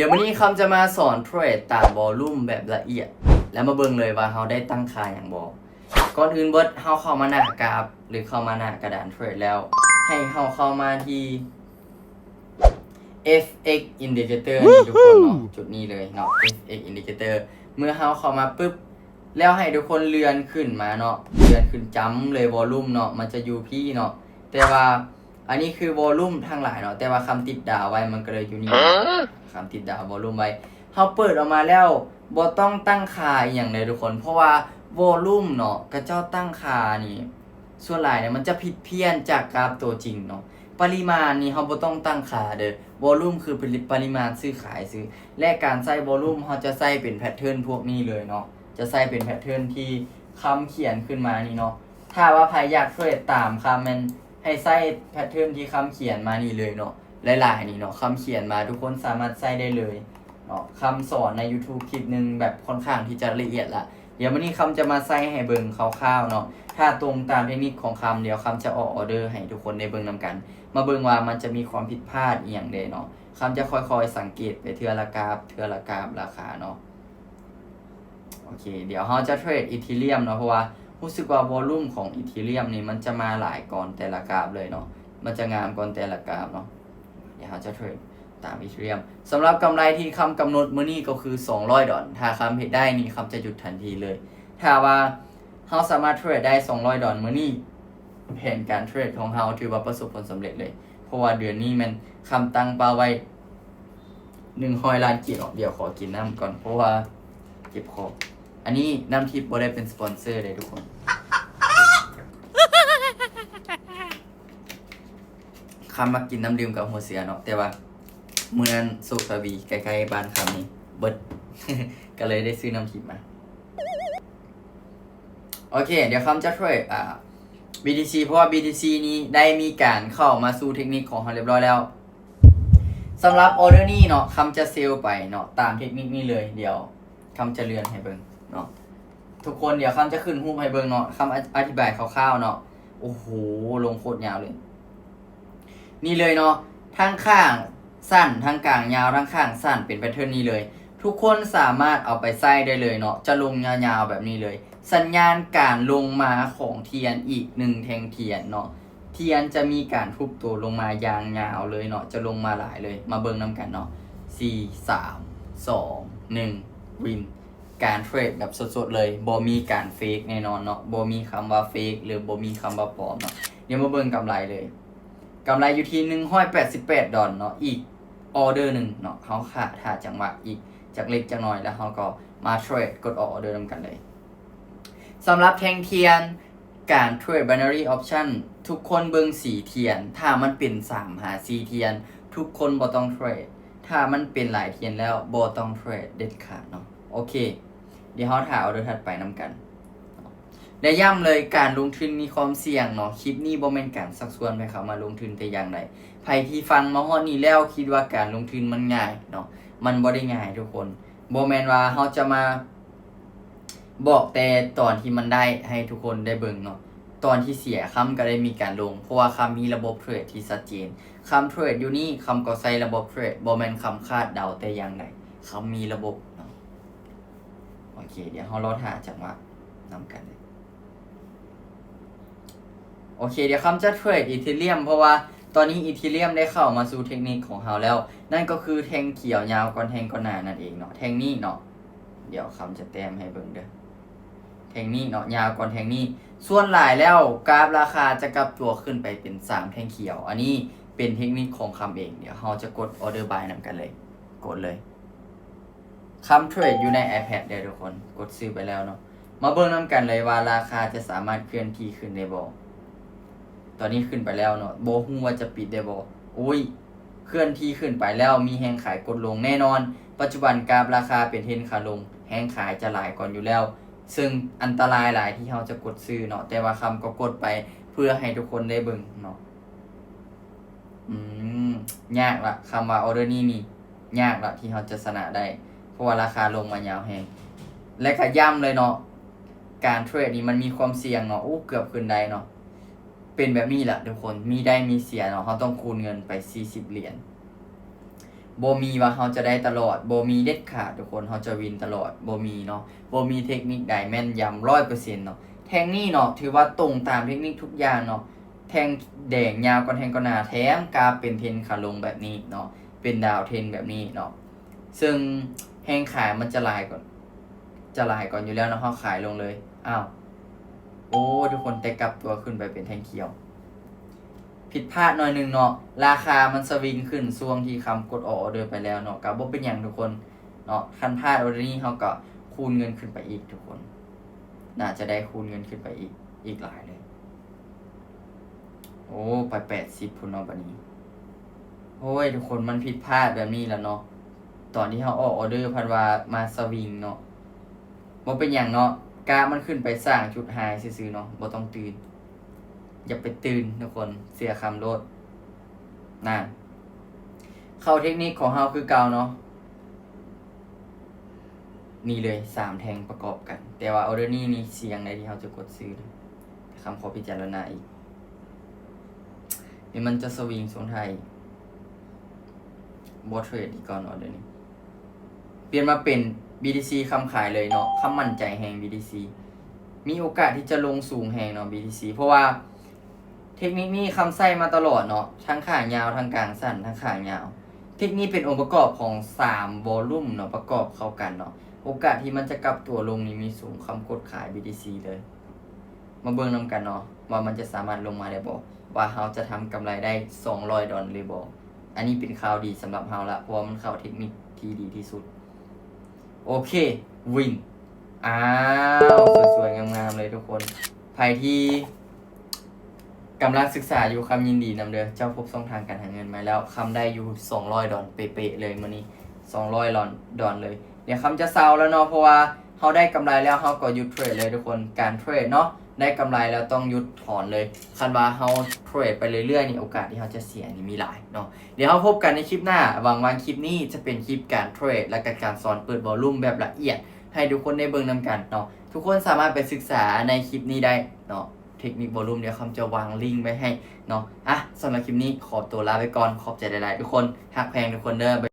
ດຽວມື້ນີ້ຄຳຈະມາສອນເທຣດຕາມວໍລຸ່ມແບບລະອຽດ ແລະ ມາເບິ່ງເລີຍວ່າເຮົາໄດ້ຕັ້ງຄ່າຫຍັງບໍ່. ກ່ອນອື່ນເບິດ ເຮົາເຂົ້າມາໜ້າກາຟ ຫຼື ເຂົ້າມາໜ້າກະດານເທຣດແລ້ວ ໃຫ້ເຮົາເຂົ້າມາທີ່ ເອັຟເອັກ Indicator ນີ້ທຸກຄົນເນາະ ຈຸດນີ້ເລີຍເນາະ ເອັຟເອັກ Indicator. ເມື່ອເຮົາເຂົ້າມາປຶບ ແລ້ວໃຫ້ທຸກຄົນເລື່ອນຂຶ້ນມາເນາະ ເລື່ອນຂຶ້ນຈ້ຳເລີຍ ວໍລຸ່ມເນາະ ມັນຈະຢູ່ພີ້ເນາະ ແຕ່ວ່າ ອັນນີ້ຄືວໍລຸ່ມທັງຫຼາຍເນາະ ແຕ່ວ່າຄຳຕິດດາວໄວ້ມັນກໍເລີຍຢູ່ນີ້ ຄຳຕິດດາວວໍລຸ່ມໄວ້. ເຮົາເປີດອອກມາແລ້ວບໍ່ຕ້ອງຕັ້ງຄ່າອີ່ຫຍັງເລີຍທຸກຄົນ ເພາະວ່າວໍລຸ່ມເນາະ ເຂົາເຈົ້າຕັ້ງຄ່ານີ້ ສ່ວນຫຼາຍເນຍມັນຈະຜິດພຽນຈາກກາຟໂຕຈິງເນາະ. ປະລິມານນີ້ເຮົາບໍ່ຕ້ອງຕັ້ງຄ່າເດີ້ ວໍລຸ່ມຄືປະລິ ປະລິມານຊື້ຂາຍຊື່ ແລະ ການໃຊ້ວໍລຸ່ມເຮົາຈະໃຊ້ເປັນແພັດເທີນພວກນີ້ເລີຍເນາະ ຈະໃຊ້ເປັນແພັດເທີນທີ່ຄຳຂຽນຂຶ້ນມານີ້ເນາະ. ຖ້າວ່າໃຜຢາກເທຣດຕາມຄຳແມ່ນ ໃຫ້ໃຊ້ແພັດເທີນທີ່ຄຳຂຽນມານີ້ເລີຍເນາະ ຫຼາຍໆນີ້ເນາະ ຄຳຂຽນມາ ທຸກຄົນສາມາດໃຊ້ໄດ້ເລີຍເນາະ. ຄຳສອນໃນ YouTube ຄລິບໜຶ່ງແບບຄ່ອນຂ້າງທີ່ຈະລະອຽດລະ. ດຽວມື້ນີ້ຄຳຈະມາໃຊ້ໃຫ້ເບິ່ງຄ່າວໆເນາະ ຖ້າຕົງຕາມເທັກນິກຂອງຄຳ ດຽວຄຳຈະອອກອອເດີໃຫ້ທຸກຄົນໄດ້ເບິ່ງນຳກັນ ມາເບິ່ງວ່າມັນຈະມີຄວາມຜິດພາດອີ່ຫຍັງແດ່ເນາະ. ຄຳຈະຄ່ອຍໆສັງເກດໄປເທື່ອລະກາຟ ເທື່ອລະກາຟລາຄາເນາະ. ໂອເຄ ດຽວເຮົາຈະເທຣດ Ethereum ເນາະ ເພາະວ່າຮູ້ສຶກວ່າວໍລຸ່ມຂອງ Ethereum ນີ້ມັນຈະມາຫຼາຍກ່ອນແຕ່ລະກາຟເລີຍເນາະ ມັນຈະງາມກ່ອນແຕ່ລະກາຟເນາະ. ດຽວເຮົາຈະເທຣດຕາມ Ethereum. ສຳລັບກຳໄລທີ່ຄຳກຳນົດມື້ນີ້ກໍຄືສອງຮ້ອຍດອນ ຖ້າຄຳເຮັດໄດ້ນີ້ ຄຳຈະຢຸດທັນທີເລີຍ. ຖ້າວ່າເຮົາສາມາດເທຣດໄດ້ສອງຮ້ອຍດອນມື້ນີ້ ແຜນການເທຣດຂອງເຮົາຖືວ່າປະສົບຜົນສຳເລັດເລີຍ ເພາະວ່າເດືອນນີ້ແມ່ນຄຳຕັ້ງເປົ້າໄວ້ ໜຶ່ງຮ້ອຍລ້ານກີບເນາະ. ດຽວຂໍກິນນ້ຳກ່ອນ ເພາະວ່າເຈັບຄໍ. ອັນນີ້ນ້ຳທິບບໍ່ໄດ້ເປັນສະປອນເຊີເດ້ທຸກຄົນ. ຄຳມັກກິນນ້ຳດື່ມກັບຫົວເສືອເນາະ ແຕ່ວ່າມື້ນັ້ນໂຊກທະວີໃກ້ໆບ້ານຄຳນີ້ເບິດ ກໍເລີຍໄດ້ຊື້ນ້ຳທິບມາ. ໂອເຄ ດຽວຄຳຈະເທຣດ ອ່າ BTC ເພາະວ່າ BTC ນີ້ໄດ້ມີການເຂົ້າມາສູ່ເທັກນິກຂອງເຮົາຮຽບຮ້ອຍແລ້ວ. ສຳລັບອອເດີນີ້ເນາະ ຄຳຈະເຊວໄປເນາະ ຕາມເທັກນິກນີ້ເລີຍ. ດຽວຄຳຈະເລື່ອນໃຫ້ເບິ່ງເນາະ ທຸກຄົນ. ດຽວຄຳຈະຂຶ້ນຮູບໃຫ້ເບິ່ງເນາະ ຄຳອະ ອະທິບາຍຄ່າວໆເນາະ. ໂອ້ໂຫ ລົງໂຄດຍາວເລີຍ. ນີ້ເລີຍເນາະ ທັງຂ້າງສັ້ນ ທັງກາງຍາວ ທັງຂ້າງສັ້ນ ເປັນແພັດເທີນນີ້ເລີຍ. ທຸກຄົນສາມາດເອົາໄປໃຊ້ໄດ້ເລີຍເນາະ ຈະລົງຍາວໆແບບນີ້ເລີຍ. ສັນຍານການລົງມາຂອງທຽນອີກໜຶ່ງແທ່ງທຽນເນາະ ທຽນຈະມີການທຸບໂຕລົງມາຢ່າງຍາວເລີຍເນາະ ຈະລົງມາຫຼາຍເລີຍ. ມາເບິ່ງນຳກັນເນາະ ສີ່ ສາມ ສອງ ໜຶ່ງ ວິນ. ການເທຣດແບບສົດໆເລີຍ ບໍ່ມີການເຟກແນ່ນອນເນາະ ບໍ່ມີຄຳວ່າເຟກ ຫຼື ບໍ່ມີຄຳວ່າປອມເນາະ. ດຽວມາເບິ່ງກຳໄລເລີຍ ກຳໄລຢູ່ທີ່ໜຶ່ງຮ້ອຍແປດສິບແປດດອນເນາະ ອີກອອເດີໜຶ່ງເນາະ ເຮົາຖ້າ ຖ້າຈັງຫວະອີກຈັກເລັກຈັກນ້ອຍ ແລ້ວເຮົາກໍມາເທຣດ ກົດອອກອອເດີນຳກັນເລີຍ. ສຳລັບແທ່ງທຽນ ການເທຣດ Binary Option ທຸກຄົນເບິ່ງສີທຽນ ຖ້າມັນເປັນສາມຫາສີ່ທຽນ ທຸກຄົນບໍ່ຕ້ອງເທຣດ ຖ້າມັນເປັນຫຼາຍທຽນແລ້ວບໍ່ຕ້ອງເທຣດເດັດຂາດເນາະ. ໂອເຄ ດຽວເຮົາຖ້າອອເດີຖັດໄປນຳກັນ. ແລະ ຢ້ຳເລີຍ ການລົງທຶນມີຄວາມສ່ຽງເນາະ. ຄລິບນີ້ບໍ່ແມ່ນການຊັກຊວນໃຫ້ເຂົ້າມາລົງທຶນແຕ່ຢ່າງໃດ. ໃຜທີ່ຟັງມາຮອດນີ້ແລ້ວຄິດວ່າການລົງທຶນມັນງ່າຍເນາະ, ມັນບໍ່ໄດ້ງ່າຍທຸກຄົນ. ບໍ່ແມ່ນວ່າເຮົາຈະມາບອກແຕ່ຕອນທີ່ມັນໄດ້ໃຫ້ທຸກຄົນໄດ້ເບິ່ງເນາະ. ຕອນທີ່ເສຍຄຳກໍໄດ້ມີການລົງ, ເພາະວ່າຄຳມີລະບົບເທຣດທີ່ຊັດເຈນ. ຄຳເທຣດຢູ່ນີ້ ຄຳກໍໃຊ້ລະບົບເທຣດ, ບໍ່ແມ່ນຄຳຄາດເດົາແຕ່ຢ່າງໃດ. ຄຳມີລະບົບເນາະ. ໂອເຄ ດຽວເຮົາລໍຖ້າຈັງຫວະນຳກັນເລີຍ. ໂອເຄ ດຽວຄຳຈະເທຣດອີເທີຣຽມ ເພາະວ່າຕອນນີ້ອີເທີຣຽມໄດ້ເຂົ້າມາສູ່ເທັກນິກຂອງເຮົາແລ້ວ. ນັ້ນກໍຄືແທ່ງຂຽວຍາວກ່ອນແທ່ງກ່ອນໜ້ານັ້ນເອງເນາະ, ແທ່ງນີ້ເນາະ. ດຽວຄຳຈະແຕ້ມໃຫ້ເບິ່ງເດີ້. ແທ່ງນີ້ເນາະ ຍາວກ່ອນແທ່ງນີ້. ສ່ວນຫຼາຍແລ້ວກາຟລາຄາຈະກັບຕົວຂຶ້ນໄປເປັນສາມແທ່ງຂຽວ. ອັນນີ້ເປັນເທັກນິກຂອງຄຳເອງ. ດຽວເຮົາຈະກົດ order buy ນຳກັນເລີຍ. ກົດເລີຍ. ຄຳເທຣດຢູ່ໃນ iPad ເດີ້ທຸກຄົນ, ກົດຊື້ໄປແລ້ວເນາະ. ມາເບິ່ງນຳກັນເລີຍວ່າລາຄາຈະສາມາດເຄື່ອນທີ່ຂຶ້ນໄດ້ບໍ່. ຕອນນີ້ຂຶ້ນໄປແລ້ວເນາະ, ບໍ່ຮູ້ວ່າຈະປິດໄດ້ບໍ່. ໂອ້ຍ ເຄື່ອນທີ່ຂຶ້ນໄປແລ້ວ ມີແຮງຂາຍກົດລົງແນ່ນອນ. ປັດຈຸບັນກາຟລາຄາເປັນເທຣນຂາລົງ, ແຮງຂາຍຈະຫຼາຍກ່ອນຢູ່ແລ້ວ, ເຊິ່ງອັນຕະລາຍຫຼາຍທີ່ເຮົາຈະກົດຊື້ເນາະ, ແຕ່ວ່າຄຳກໍກົດໄປເພື່ອໃຫ້ທຸກຄົນໄດ້ເບິ່ງເນາະ. ອືມ ຍາກລະ, ຄຳວ່າ order ນີ້ນີ້ ຍາກລະທີ່ເຮົາຈະຊະນະໄດ້ ເພາະວ່າລາຄາລົງມາຍາວແຮງ. ແລະກະຢ້ຳເລີຍເນາະ, ການເທຣດນີ້ມັນມີຄວາມສ່ຽງເນາະ. ໂອ້ ເກືອບຂຶ້ນໄດ້ເນາະ. ເປັນແບບນີ້ລະທຸກຄົນ, ມີໄດ້ມີເສຍເນາະ, ເຮົາຕ້ອງຄູນເງິນໄປສີ່ສິບຫຼຽນ. ເ ບໍ່ມີວ່າເຮົາຈະໄດ້ຕະຫຼອດ, ບໍ່ມີເດັດຂາດທຸກຄົນ, ເຮົາຈະວິນຕະຫຼອດ, ບໍ່ມີເນາະ, ບໍ່ມີເທັກນິກໃດແມ່ນຢຳຮ້ອຍເປີເຊັນເນາະ. ແທ່ງນີ້ເນາະ ຖືວ່າຕົງຕາມເທັກນິກທຸກຢ່າງເນາະ, ແທ່ງແດງຍາວກ່ອນແທ່ງກ່ອນໜ້າ, ແຖມກາບເປັນເທຣນຂາລົງແບບນີ້ເນາະ, ເປັນດາວເທຣນແບບນີ້ເນາະ, ເຊິ່ງແຮງຂາຍມັນຈະຫຼາຍກວ່າ ຈະຫຼາຍກ່ອນຢູ່ແລ້ວເນາະ, ເຮົາຂາຍລົງເລີຍ. ອ້າວ ໂອ້ ທຸກຄົນ, ແຕ່ກັບຕົວຂຶ້ນໄປເປັນແທ່ງຂຽວ. ຜິດພາດໜ້ອຍໜຶ່ງເນາະ, ລາຄາມັນສະວິງຂຶ້ນຊ່ວງທີ່ຄຳກົດອອກອໍເດີໄປແລ້ວເນາະ, ກໍບໍ່ເປັນຫຍັງທຸກຄົນເນາະ. ຄັນພາດອໍເດີນີ້ ເຮົາກໍຄູນເງິນຂຶ້ນໄປອີກທຸກຄົນ, ໜ້າຈະໄດ້ຄູນເງິນຂຶ້ນໄປອີກ ອີກຫຼາຍເລີຍ. ໂອ້ ໄປແປດສິບພຸ້ນເນາະບັດນີ້. ໂອ້ຍ ທຸກຄົນ, ມັນຜິດພາດແບບນີ້ແຫຼະເນາະ, ຕອນທີ່ເຮົາອອກອໍເດີພັດວ່າມາສະວິງເນາະ. ບໍ່ເປັນຫຍັງເນາະ, ກາບມັນຂຶ້ນໄປສ້າງຈຸດໄຮຊື່ໆເນາະ, ບໍ່ຕ້ອງຕື່ນ, ຢ່າໄປຕື່ນທຸກຄົນ, ເສຍຄຳໂລດ. ນັ້ນ ເຂົ້າເທັກນິກຂອງເຮົາຄືເກົ່າເນາະ. ນີ້ເລີຍ ສາມແທ່ງປະກອບກັນ, ແຕ່ວ່າອໍເດີນີ້ນີ້ສ່ຽງໃດທີ່ເຮົາຈະກົດຊື້, ຄຳຂໍພິຈາລະນາອີກ. ນີ້ມັນຈະສະວິງຊ່ວງທ້າຍ, ບໍ່ເທຣດອີກກ່ອນອໍເດີນີ້. ປ່ຽນມາເປັນ ບີທີຊີ ຄຳຂາຍເລີຍເນາະ, ຄຳໝັ້ນໃຈແຮງ ບີທີຊີ ມີໂອກາດທີ່ຈະລົງສູງແຮງເນາະ ບີທີຊີ, ເພາະວ່າ ເທັກນິກນີ້ຄຳໃຊ້ມາຕະຫຼອດເນາະ, ທັງຂາຍາວ ທັງກາງສັ້ນ ທັງຂາຍາວ. ເທັກນິກນີ້ເປັນອົງປະກອບຂອງສາມວໍລຸ່ມເນາະ, ປະກອບເຂົ້າກັນເນາະ. ໂອກາດທີ່ມັນຈະກັບຕົວລົງນີ້ມີສູງ, ຄຳກົດຂາຍ ບີທີຊີ ເລີຍ. ມາເບິ່ງນຳກັນເນາະ ວ່າມັນຈະສາມາດລົງມາໄດ້ບໍ່, ວ່າເຮົາຈະທຳກຳໄລໄດ້ສອງຮ້ອຍດອນຫຼືບໍ່. ອັນນີ້ເປັນຂ່າວດີສຳລັບເຮົາລະ, ເພາະວ່າມັນເຂົ້າເທັກນິກທີ່ດີທີ່ສຸດ. ໂອເຄ ວິນ. ອ້າວ ສວຍໆງາມໆເລີຍທຸກຄົນ. ໃຜທີ່ ກຳລັງສຶກສາຢູ່, ຄຳຍິນດີນຳເດີ, ເຈົ້າພົບຊ່ອງທາງການຫາເງິນໃໝ່ແລ້ວ. ຄຳໄດ້ຢູ່ສອງຮ້ອຍດອນເປະໆເລີຍມື້ນີ້, ສອງຮ້ອຍດອນເລີຍ. ດຽວຄຳຈະເຊົາແລ້ວເນາະ, ເພາະວ່າເຮົາໄດ້ກຳໄລແລ້ວ ເຮົາກໍຢຸດເທຣດເລີຍທຸກຄົນ. ການເທຣດເນາະ ໄດ້ກຳໄລແລ້ວຕ້ອງຢຸດຖອນເລີຍ, ຄັນວ່າເຮົາເທຣດໄປເລື້ອຍໆນີ້ ໂອກາດທີ່ເຮົາຈະເສຍນີ້ມີຫຼາຍເນາະ. ດຽວເຮົາພົບກັນໃນຄລິບໜ້າ. ຫວັງວ່າຄລິບນີ້ຈະເປັນຄລິບການເທຣດ ແລະກະການສອນເປີດວໍລຸ່ມແບບລະອຽດ ໃຫ້ທຸກຄົນໄດ້ເບິ່ງນຳກັນເນາະ. ທຸກຄົນສາມາດໄປສຶກສາໃນຄລິບນີ້ໄດ້ເນາະ. ເທັກນິກວໍລຸ່ມ ດຽວຄຳຈະວາງລິ້ງໄວ້ໃຫ້ເນາະ. ອ່ະ ສຳລັບຄລິບນີ້ຂໍຕົວລາໄປກ່ອນ. ຂອບໃຈຫຼາຍໆທຸກຄົນ, ຮັກແພງທຸກຄົນເດີ.